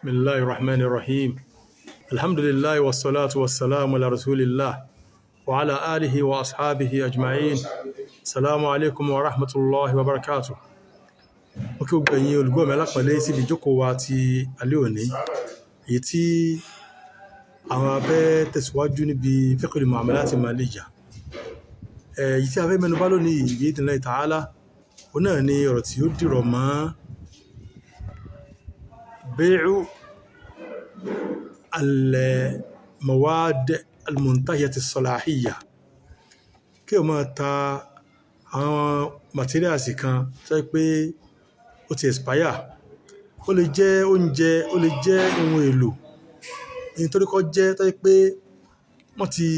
Bismillahir Rahmanir Rahim. Alhamdulillah wa salatu wa salamu ala rasulillah wa ala alihi wa ashabihi ajma'in. Salamu alaikum wa rahmatullahi wa barakatuh. Mo kí gbogbo ẹ̀yin olùgbọ́ mi alápọ̀nlé síbi ìjókòó wa ti alẹ́ òní, èyí tí àwọn abẹ́ tẹ̀síwájú níbi fiqhul mu'amalat maliyya. Èyí tí a fẹ́ mẹ́nu bà lónìí bi idhnillahi ta'ala, òun náà ni ọ̀rọ̀ tí ó dìrọ̀ mọ́ bay'u al-mawad al-muntahiyati as-salahiyya. Kí o máa ta àwọn materials kan tó jẹ́ pé ó ti expire. Ó lè jẹ́ oúnjẹ, ó lè jẹ́ ohun èlò. Nítorí kó jẹ́ tó jẹ́ pé wọ́n ti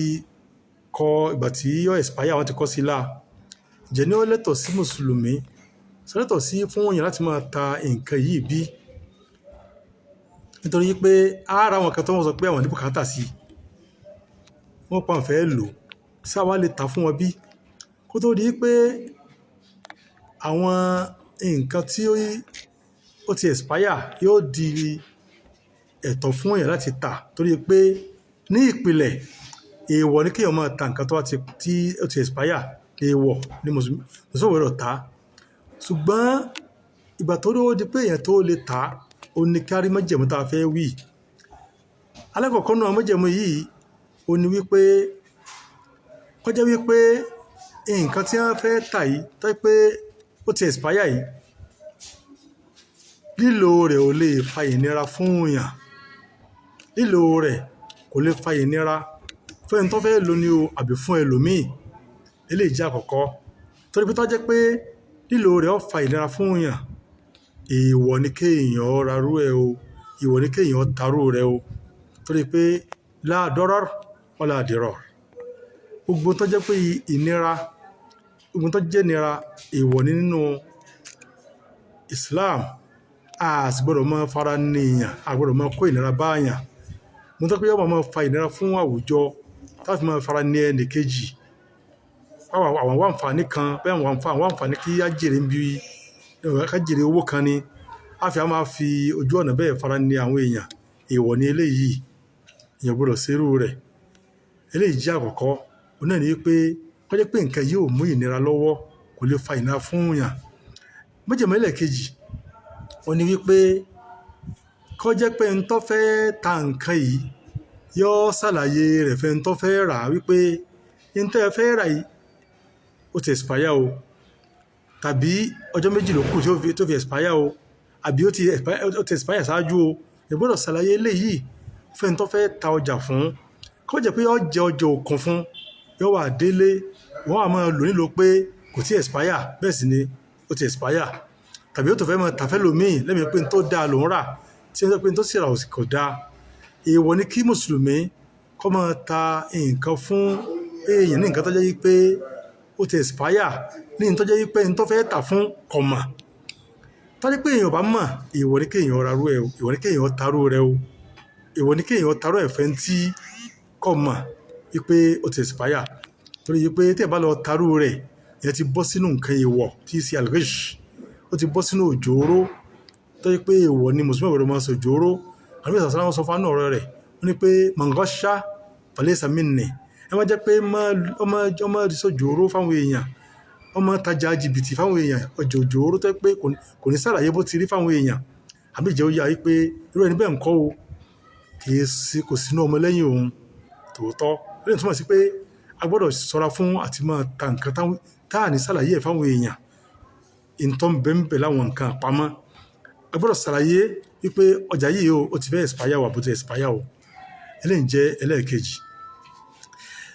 kọ ìgbà tí ó expire, wọ́n ti kọ sí là. Ǹjẹ́ ní ó lẹ́tọ̀ sí Mùsùlùmí, ṣé ó lẹ́tọ̀ sí fún èèyàn láti máa ta nǹkan yìí bí? Nítorí pé ara àwọn kan tó wọ́n sọ pé àwọn ní bùkátà sí, wọ́n pa ń fẹ́ lò, ṣé àwa lè ta fún wọn bí? Kó tó di pé àwọn nǹkan tí ó ti expire yóò di ẹ̀tọ́ fún èèyàn láti tà, torí pé ní ìpìlẹ̀ èèwọ̀ ni kí èèyàn máa ta nǹkan tí ó ti expire. Èèwọ̀ ni Mùsùlùmí ò gbọdọ̀ ta. Ṣùgbọ́n ìgbà tó di pé èèyàn tó lè ta, ó ní kárí májẹ̀mú tí a fẹ́ wí. Alákọ̀ọ́kọ́ nínú àwọn májẹ̀mú yìí, ó ní wípé kó jẹ́ wípé nǹkan tí wọ́n fẹ́ tà yìí tó jẹ́ pé ó ti expire yìí, lílò rẹ̀ ò lè fa ìnira fún èèyàn. Lílò rẹ̀ kò lè fa ìnira fún ẹni tó fẹ́ lò ní o àbí fún ẹlòmíì. Eléyìí jẹ́ àkọ́kọ́. Torí pé tó jẹ́ pé lílò rẹ̀ ó fa ìnira fún èèyàn, èèwọ̀ ni kí èèyàn rarú ẹ o, èèwọ̀ ni kí èèyàn tarú rẹ o. Torí pé la darar wa la dirar. Gbogbo tó jẹ́ pé ìnira, gbogbo tó jẹ́ ìnira, èèwọ̀ ni nínú Islam. A sì gbọdọ̀ máa fara ní èèyàn, a gbọdọ̀ máa kó ìnira bá èèyàn. Mo tó pé yóò máa fa ìnira fún àwùjọ, tá fi máa fara ní ẹni kejì. Àwọn wá àǹfààní kan, pé àwọn àǹfààní kí á jèrè níbi, ká jèrè owó kan ni. A fi máa fi ojú ọ̀nà bẹ́ẹ̀ fara ní àwọn èèyàn. Èèwọ̀ ni eléyìí. Èèyàn gbọdọ̀ ṣerú rẹ̀. Eléyìí jẹ́ àkọ́kọ́. Òun náà ni wípé kó jẹ́ pé nǹkan yìí ò mú ìnira lọ́wọ́, kò lè fa ìnira fún èèyàn. Májẹ̀mú ẹlẹ́ẹ̀kejì, òun ni wípé kó jẹ́ pé ẹni tó fẹ́ ta nǹkan yìí yóò ṣàlàyé rẹ̀ fún ẹni tó fẹ́ rà wípé ohun tí ẹ fẹ́ rà yìí ó ti expire o, tàbí ọjọ́ méjì ló kù tó fi expire o, àbí ó ti expire ṣáájú o. Ẹ gbọdọ̀ ṣàlàyé eléyìí fún ẹni tó fẹ́ ta ọjà fún. Kó jẹ́ pé yóò jẹ ọjà òkun fún, yóò wà délé, wọ́n á máa lò nílò pé kò tí expire, bẹ́ẹ̀ sì ni ó ti expire. Tàbí ó tó fẹ́ máa tà fẹ́ lòmíì lẹ́mi pé ohun tó dáa lòún rà, tí ó jẹ́ pé ohun tó sì rà kò dáa. Èèwọ̀ ni kí Mùsùlùmí kó máa ta nǹkan fún èèyàn ní nǹkan tó jẹ́ wípé ó ti expire, ní nǹkan tó jẹ́ wípé ẹni tó fẹ́ tà fún kò mọ̀. Tó jẹ́ pé èèyàn ò bá mọ̀, èèwọ̀ ni kí èèyàn rarú ẹ o, èèwọ̀ ni kí èèyàn tarú rẹ o. Èèwọ̀ ni kí èèyàn tarú ẹ̀ fẹ́ tí kò mọ̀ wípé ó ti expire. Torí pé tí ẹ bá lọ tarú rẹ̀, ìyẹn ti bọ́ sínú nǹkan èèwọ̀ tí í ṣe al-ghish. Ó ti bọ́ sínú òjòòró. Tó jẹ́ pé èèwọ̀ ni Mùsùlùmí ò gbọdọ̀ máa ṣe òjòòró. Ànábì sallallahu alaihi wasallam sọ fún ọ̀rọ̀ rẹ̀, ó ní pé man ghasha falaysa minni. Ẹ má jẹ́ pé ó máa ṣe òjòòró fún àwọn èèyàn, ó máa tajà jìbìtì fún àwọn èèyàn, ọjà òjòòró tó jẹ́ pé kò ní ṣàlàyé bó ti rí fún àwọn èèyàn. Àbí ìjẹ́ ó yá wípé irú ẹni bẹ́ẹ̀ ń kọ́ o, kì í sí, kò sínú ọmọ lẹ́yìn òun tòótọ́. Ó lè túmọ̀ sí pé a gbọdọ̀ ṣọ́ra fún àti máa ta nǹkan táà ní ṣàlàyé ẹ̀ fún àwọn èèyàn. Ìntọ́ ń bẹ ń bẹ láwọn nǹkan àpamọ́. A gbọdọ̀ ṣàlàyé wípé ọjà yìí o, ó ti fẹ́ expire o àbí ó ti expire o. Eléyìí jẹ́ ẹlẹ́ẹ̀kejì.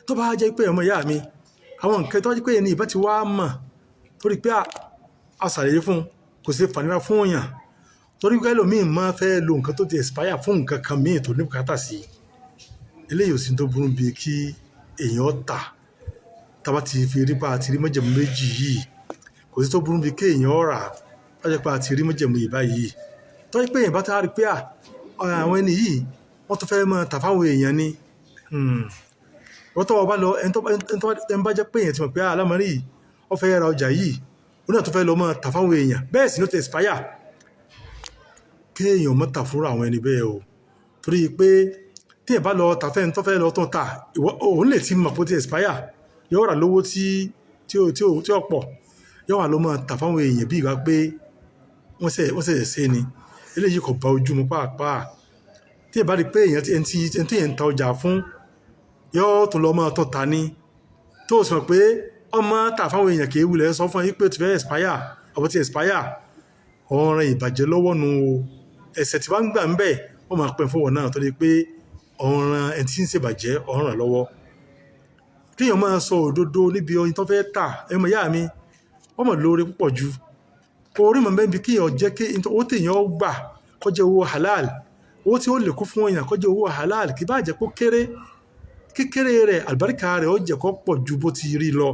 Tó bá jẹ́ pé ọmọ ìyá mi, àwọn nǹkan tó jẹ́ pé ẹni ìbá ti wá mọ̀ torí pé a ṣàlàyé fún un, kò sì fànírà fún èèyàn. Torí pé ẹlòmíì máa fẹ́ lo nǹkan tó ti expire fún nǹkan kan míì tó ní bùkátà sí. Eléyìí ò sí tó burú bí kí èèyàn tà. Tá bá ti fi rí pa àti rí májẹ̀mú méjì yìí, kò sí tó burú bí kí èèyàn rà. Tó jẹ́ pé a ti rí májẹ̀mú yìí báyìí. Tó jẹ́ pé èèyàn bá ti rí pé àwọn ẹni yìí wọ́n tó fẹ́ máa tà fún àwọn èèyàn ni. Wọ́n tó bá lọ, ẹni tó bá jẹ́ pé èèyàn ti mọ̀ pé alámọ̀rí yìí, ó fẹ́ ra ọjà yìí, ó náà tó fẹ́ lọ máa tà fún àwọn èèyàn, bẹ́ẹ̀ sì ni ó ti expire. Kéèyàn má tà fúnra àwọn ẹni bẹ́ẹ̀ o, torí pé tí ẹ bá lọ tà fẹ́ni tó fẹ́ lọ tún tà, ìwọ òun lè ti mọ̀ pé ó ti expire, yóò rà lówó tí ó pọ̀, yóò wà ló máa tà fáwọn èèyàn bí ìgbà pé wọ́n ṣẹ̀ ṣe ni. Eléyìí kò bá ojú mu pàápàá. Tí ẹ bá rí pé èèyàn tí ẹni tí èèyàn ń ta ọjà fún yóò tún lọ máa tún ta ni, tó o sì mọ̀ pé ọmọ tà fáwọn èèyàn kì í wulẹ̀ sọ fún yín pé ó ti fẹ́ expire àbó ti expire, ọ̀ràn ìbàjẹ́ lọ́wọ́ nu o. Ẹ̀ṣẹ̀ tí wọ́n ń gbà ń bẹ̀ wọ́n máa pín fún wọn náà, torí pé ọ̀ràn ẹni tí ń ṣe ìbàjẹ́ ọ̀ràn lọ́wọ́. Kéèyàn máa sọ òdodo níbi ohun tó fẹ́ tà, ẹ̀yin ọmọ ìyá mi, wọ́n mọ̀ lóore púpọ̀ ju. Orí mọ̀ bẹ́ẹ̀ bí kéèyàn jẹ́ kí owó téèyàn gbà kó jẹ́ owó halal, owó tí ó lè kún fún èèyàn kó jẹ́ owó halal, kì bá jẹ́ kó kéré, kékeré rẹ̀ àlùbáríkà rẹ̀ ó jẹ́ kó pọ̀ ju bó ti rí lọ.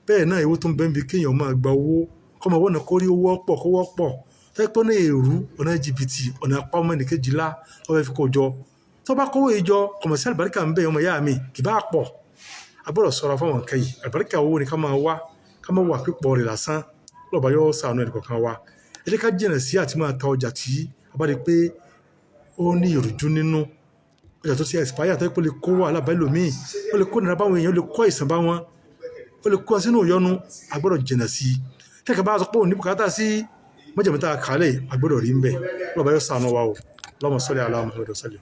Bẹ́ẹ̀ náà ewu tó ń bẹ níbi kéèyàn máa gba owó, kó máa wọ́nà kó rí owó pọ̀, kó wọ́pọ̀. Tó jẹ́ pé ọ̀nà èrú, ọ̀nà jìbìtì, ọ̀nà apá ọmọ ẹnìkejì lá, ó fẹ́ fi kó jọ. Tó bá kówó yìí jọ, kò mọ̀ sí àlùbáríkà ń bẹ, ọmọ ìyá mi, kì bá pọ̀. A gbọ́dọ̀ ṣọ́ra fún àwọn nǹkan yìí. Àlùbáríkà owó ni ká máa wá, ká máa wà pípọ̀ rẹ̀ lásán. Ọlọ́ba yóò ṣàánú ẹnì kọ̀ọ̀kan wa. Ẹ jẹ́ ká jìnnà sí àti máa ta ọjà tí a bá rí pé ó ní ìrújú nínú. Ọjà tó ti expire tó jẹ́ pé ó lè kó wàhálà bá ẹlòmíì, ó lè kó ìnira bá àwọn èèyàn, ó lè kó àìsàn bá wọn, ó lè kó wọn sínú ìyọnu. A gbọ́dọ̀ jìnnà sí i. Tí ẹ̀kan bá sọ pé òun ní bùkátà sí májẹ̀mú tá a kà lẹ̀, a gbọ́dọ̀ rí ń bẹ̀. Ọlọ́ba yóò ṣàánú wa o. Allahumma salli ala Muhammad wa sallim.